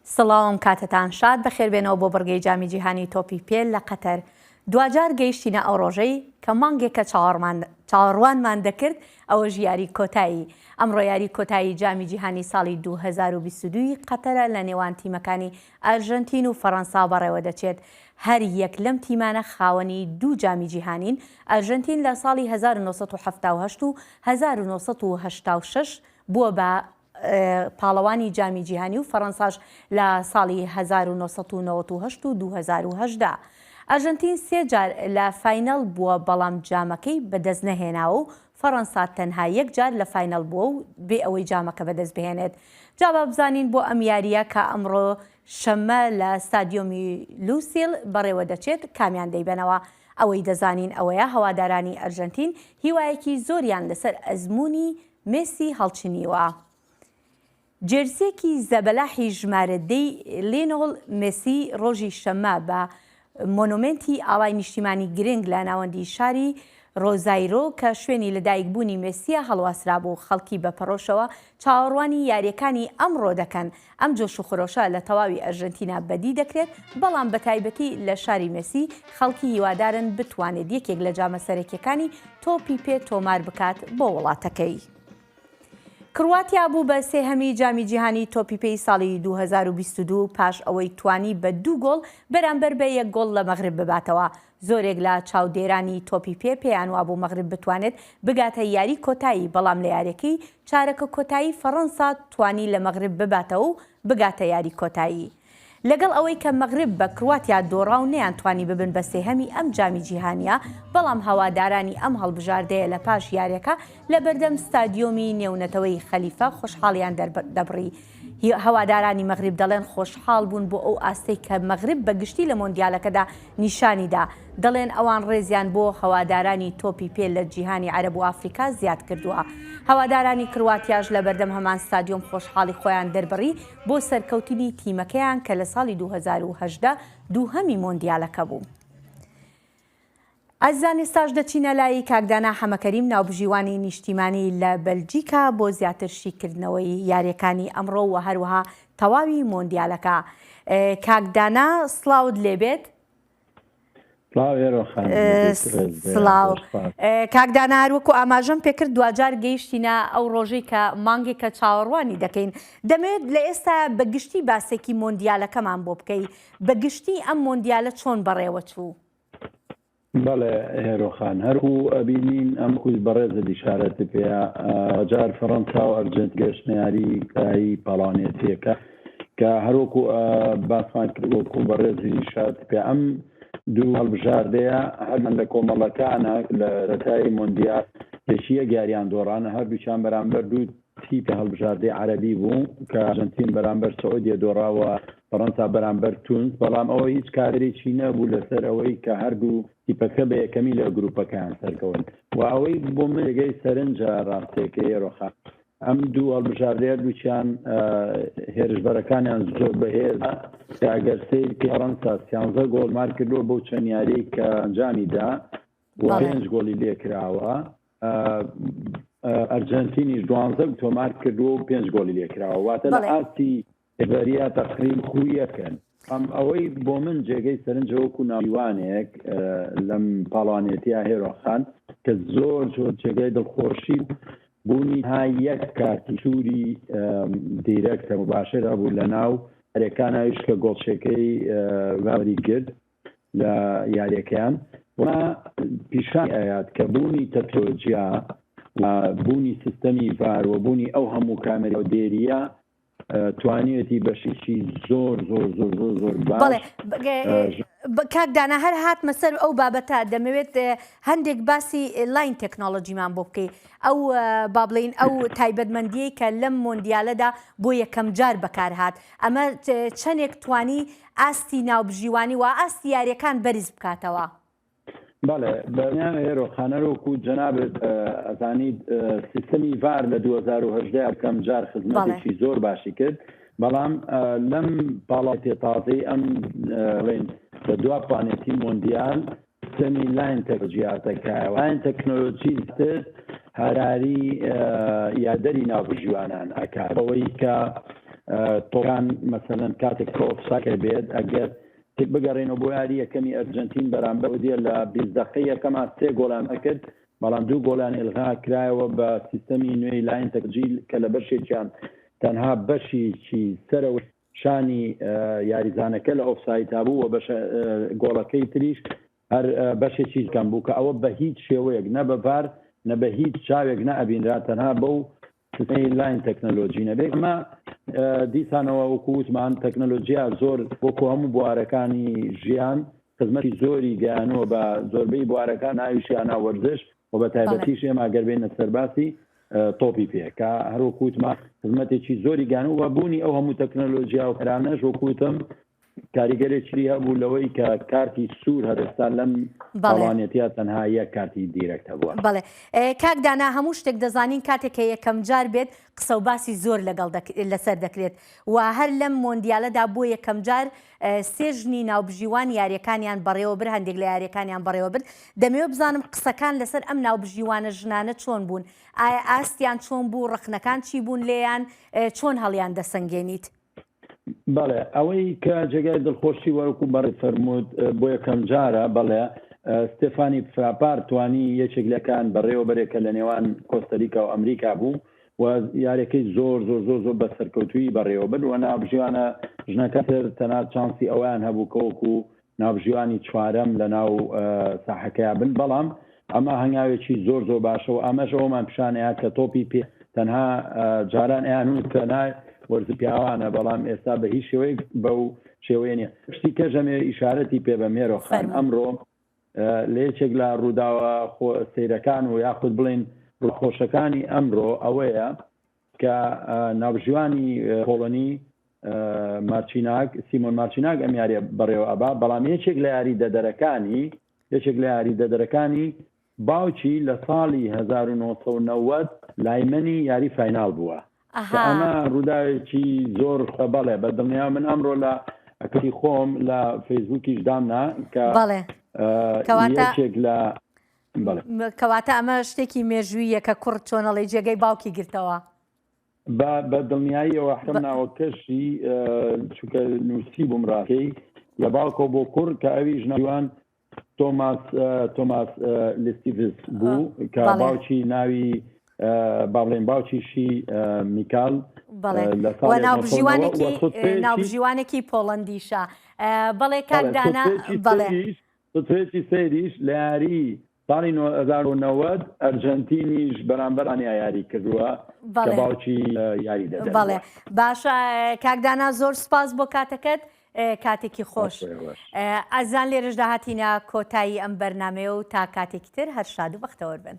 سڵاوم کاتتان شاد بەخێربێنەوە بۆ بڕگەی جامی جیهانی تۆپی پێ لە قەتەر دواجار گەیشتینە ئەو ڕۆژەی کە مانگێکە چاوەڕوانمان دەکرد ئەوەش یاری کۆتایی ئەمڕۆ یاری کۆتایی جامی جیهانی ساڵی 2022 ی قەتەرە لە نێوان تیمەکانی ئەرژەنتین و فەڕەنسا بەڕێوەدەچێت هەر یەک لەم تیمانە خاوەنی دوو جامی جیهانین ئەرژەنتین لە ساڵی 1978 و 1986 بووە بە پاڵەوانی جامی جیهانی و فەڕەنساش لە ساڵی 1998 و 2018. ئەرژەنتین سێ جار لە فاینەڵ بووە بەڵام جامەکەی بەدەست نەهێناوە و فەڕەنسا تەنها یەک جار لە فاینەڵ بووە و بێ ئەوەی جامەکە بەدەست بهێنێت. جا با بزانین بۆ ئەم یارییە کە ئەمڕۆ شەممە لە ستادیۆمی لوسیل بەڕێوە دەچێت کامیان دەیبەنەوە؟ ئەوەی دەزانین ئەوەیە هەوادارانی ئەرژەنتین هیوایەکی زۆریان لەسەر ئەزموونی مێسی هەڵچنیوە. جێرسییەکی زەبەلاحی ژمارە دەی لینۆل مێسی ڕۆژی شەممە بە مۆنۆمێنتی ئاڵای نیشتیمانی گرنگ لە ناوەندی شاری ڕۆزایرۆ کە شوێنی لەدایکبوونی مێسییە هەڵواسرابوو، خەڵکی بە پەرۆشەوە چاوەڕوانی یارییەکانی ئەمڕۆ دەکەن. ئەم جۆش و خرۆشە لە تەواوی ئەرژەنتینا بەدی دەکرێت، بەڵام بەتایبەتی لە شاری مێسی، خەڵکی هیوادارن بتوانێت یەکێک لە جامە سەرەکییەکانی تۆپی پێ تۆمار بکات بۆ وڵاتەکەی. کرواتیا بوو بە سێهەمی جامی جیهانی تۆپی پێی ساڵی 2022 پاش ئەوەی توانی بە دوو گۆڵ بەرامبەر بە یەک گۆڵ لە مەغرب بباتەوە. زۆرێک لە چاودێرانی تۆپی پێ پێیان وابوو مەغرب بتوانێت بگاتە یاری کۆتایی، بەڵام لە یاریەکەی چارەکە کۆتایی فەڕەنسا توانی لە مەغرب بباتەوە و بگاتە یاری کۆتایی. لەگەڵ ئەوەی کە مەغرب بە کرواتیا دۆڕا و نەیانتوانی ببن بە سێهەمی ئەم جامی جیهانییە، بەڵام هەوادارانی ئەم هەڵبژاردەیە لە پاش یاریەکە لە بەردەم ستادیۆمی نێونەتەوەیی خەلیفە خۆشحاڵیان دەربڕی. هەوادارانی مەغریب دەڵێن خۆشحاڵ بوون بۆ ئەو ئاستەی کە مەغریب بە گشتی لە مۆندیالەکەدا نیشانی دا، دەڵێن ئەوان ڕێزیان بۆ هەوادارانی تۆپی پێ لە جیهانی عەرەب و ئافریکا زیاد کردووە. هەوادارانی کرواتیاش لە بەردەم هەمان ستادیۆم خۆشحاڵی خۆیان دەربڕی بۆ سەرکەوتنی تیمەکەیان کە لە ساڵی 2018 دووهەمی مۆندیالەکە بوو. ئازیزان ئێستاش دەچینە لای کاک دانا حەمەکەریم ناوبژیوانی نیشتیمانی لە بەلجیکا بۆ زیاتر شیکردنەوەی یاریەکانی ئەمڕۆ و هەروەها تەواوی مۆندیالەکە. کاک دانا سڵاوت لێبێت. سڵاو کاک دانا هەروەکو ئاماژەم پێکرد دواجار گەیشتینە ئەو ڕۆژەی کە مانگێکە چاوەڕوانی دەکەین دەمەوێت لە ئێستا بە گشتی باسێکی مۆندیالەکەمان بۆ بکەی بە گشتی ئەم مۆندیالە چۆن بەڕێوە چوو؟ بەڵێ هێرۆ خان هەرکو ئەبینین ئەم کوز بەڕێزت ئیشارەت پێیا جار فەڕەنسا و ئەرجەنت گەشتنە یاری کۆتایی پاڵەوانێتیەکە کە هەروەکو باسمان کرد وەکو بەڕێزی ئیشارەت پێ ئەم دوو هەڵبژاردەیە هەردووان لە کۆمەڵەکانە لە سەرەتای مۆندیال یەکی یەک یاریان دۆڕان هەردووکیان بەرامبەر دوو تیپی هەڵبژاردەی عەرەبی بوو کە ئەرجەنتین بەرامبەر سعودیە دۆڕا و فەڕەنسا بەرامبەر تونس، بەڵام ئەوە هیچ کارێکی نەبوو لەسەر ئەوەی کە هەردوو تیپەکە بە یەکەمی لە گروپەکەیان سەرکەون و ئەوەی بۆ من جێگەی سەرنجە ڕاستیەکەی هێرۆخان ئەم دوو هەڵبژاردەیە هەردووکیان هێرشبەرەکانیان زۆر بەهێزە کە ئەگەر سەیر بکەی فەڕەنسا سیانزە گۆڵ تۆمار کردووە بەو چەند یاریەی کە ئەنجامی دا و پێنج گۆڵی لێکراوە ئەرجەنتینیش دوانزە تۆمار کردووە و پێنج گۆڵی لێکراوە واتە لە ئاستی بەریا تەقریب خویەکەن ئەم ئەوەی بۆ من جێگەی سەرنجە وەکو ناویوانێک لەم پاڵوانێتیا هێرۆخان کە زۆر زۆر جێگەی دڵخۆشی بوونی ها یەک کارتی سووری دیرەکتە مباشر هەبوو لە ناو هەرێکاناویش کە گۆڵچێکەی وەری گرت لە یاریەکەیان و پیشان ئەیات کە بوونی تەکنۆلۆجیا و بوونی سیستەمی ڤار و بوونی ئەو هەموو کامێرا و دێریە توانیوێتی بەشێکی زۆر زۆر زۆر زۆر زۆر باش کاک دانا هەر هاتمە سەر ئەو بابەتە دەمەوێت هەندێک باسی line technology مان بۆ بکەی ئەو با بڵێین ئەو تایبەتمەندیەی کە لەم مۆندیالەدا بۆ یەکەم جار بەکارهات ئەمە چەندێک توانی ئاستی ناوبژیوانی و ئاستی یاریەکان بەرز بکاتەوە. بەڵێ بەنیان هێرۆ خانەر وەکو جەنابت ئەزانیت سیستەمی ڤار لە 2018 یەکەم جار خزمەتێکی زۆر باشی کرد بەڵام لەم پاڵاوتێ تازەی ئەم بڵێن لە دوا پانێتی مۆندیال سیستەمی line technology هاتە کایەوە line technology تر هەراری یادەری ناوبژیوانان ئەکات ئەوەی کە. تۆپەکان مەسەلەن کاتێک کە ئۆفسایدەکە بێت ئەگەر بگەڕێنەوە بۆ یاری یەکەمی ئەرجەنتین بەرامبەر سعودیە لە 20 دەقەی یەکەما سێ گۆڵیان ئەکرد بەڵام دوو گۆڵیان ئیلغا کرایەوە بە سیستەمی نوێی لاین تەجیل کە لە بەشێکیان تەنها بەشێکی سەرەوەی شانی یاریزانەکە لە ئۆفسایدا بوو و بەشە گۆڵەکەی تریش هەر بەشێکی کەم بوو کە ئەوە بە هیچ شێوەیەک نە بە ڤار نە بە هیچ چاوێک نە ئەبینرا تەنها بەو سیستەمی لاین تەکنەلۆجی نەبێت ئەمە دیسانەوە وەکو وتمان تەکنەلۆجیا زۆر وەکو هەموو بوارەکانی ژیان خزمەتی زۆری گەیانووە بە زۆربەی بوارەکان ناویشیانە وەرزش و بە تایبەتیش ئێمە گەر بێینە سەر باسی تۆپی پێ کە هەروەکو وتمان خزمەتێکی زۆری گەیانووە و بوونی ئەو هەموو تەکنەلۆجیا و کەرانەش وەکو وتم کاریگەرێکی هەبوو لەوەی کە کارتی سوور هەر ئێستا لەم پاڵەوانێتیە تەنها یەک کارتی دیرەکت هەبووە. بەڵێ کاک دانا هەموو شتێک دەزانین کاتێک کە یەکەم جار بێت قسە و باسی زۆر لەگەڵ لەسەر دەکرێت و هەر لەم مۆندیالەدا بۆ یەکەم جار سێ ژنی ناوبژیوان یاریەکانیان بەڕێوە برد هەندێک لە یاریەکانیان بەڕێوە برد دەمەوێت بزانم قسەکان لەسەر ئەم ناوبژیوانە ژنانە چۆن بوون ئایا ئاستیان چۆن بوو ڕەخنەکان چی بوون لێیان چۆن هەڵیان دەسەنگێنیت؟ بەڵێ ئەوەی کە جێگای دڵخۆشی وەکو بەڕێز فەرمووت بۆ یەکەم جارە بەڵێ ستێفانی فراپار توانی یەکێک لەکان بەڕێوەبەرێک کە لە نێوان کۆستەریکا و ئەمریکا بوو و یاریەکەی زۆر زۆر زۆر زۆر بە سەرکەوتوویی بەڕێوەبرد و ناوبژیوانە ژنەکە تر تەنها چانسی ئەوەیان هەبوو کە وەکو ناوبژیوانی چوارەم لە ناو ساحەکەیا بن، بەڵام ئەمە هەنگاوێکی زۆر زۆر باشە و ئەمەش ئەوەمان پیشان ئەیا کە تۆپی پێ تەنها جاران ئەیان وت تەنها وەرزی پیاوانە، بەڵام ئێستا بە هیچ شێوەیەک بەو شێوەیە نییە. شتی کەش ئەمەوێ ئیشارەتی پێ بەم هێرۆ خان، ئەمڕۆ لە یەکێک لە ڕووداوە سەیرەکان و یاخود بڵێین ڕووخۆشەکانی ئەمڕۆ ئەوەیە کە ناوبژیوانی پۆڵۆنی مارچیناک، سیمۆن مارچیناک ئەم یاریە بەڕێوە ئەبا، بەڵام یەکێک لە یاریدەدەرەکانی یەکێک لە یاریدەدەرەکانی باوکی لە ساڵی 1990 لایمەنی یاری فایناڵ بووە کە ئەمە ڕووداوێکی زۆر بەڵێ بە دڵنیا من ئەمڕۆ لە ئەکەی خۆم لە فەیسبووکیش دامنا کە یەکێک لە کەواتە ئەمە شتێکی مێژوویە کە کوڕ چۆنەڵی جێگەی باوکی گرتەوە. بە دڵنیاییەوە حکەم ناوەکەشی چونکە نووسی بووم ڕاکەی لە باوکەوە بۆ کوڕ کە ئەویش ناویوان تۆماس تۆماس لستیڤس بوو کە باوکی ناوی با بڵێن باوکیشی میکال ناوبژیوانێکی پۆڵەندیشە بەڵێ کاک دانا بەڵێ سوتفەیەکی سەیریش لە یاری ساڵی 1990 ئەرجەنتینیش بەرامبەر ئەڵمانیا یاری کردووە کە باوکی یاری دەدەن. بەڵێ باشە کاک دانا زۆر سوپاس بۆ کاتەکەت کاتێکی خۆش ئازیزان لێرەشدا هاتینە کۆتایی ئەم بەرنامەیە و تا کاتێکی تر هەر شاد و بەختەوەر بن.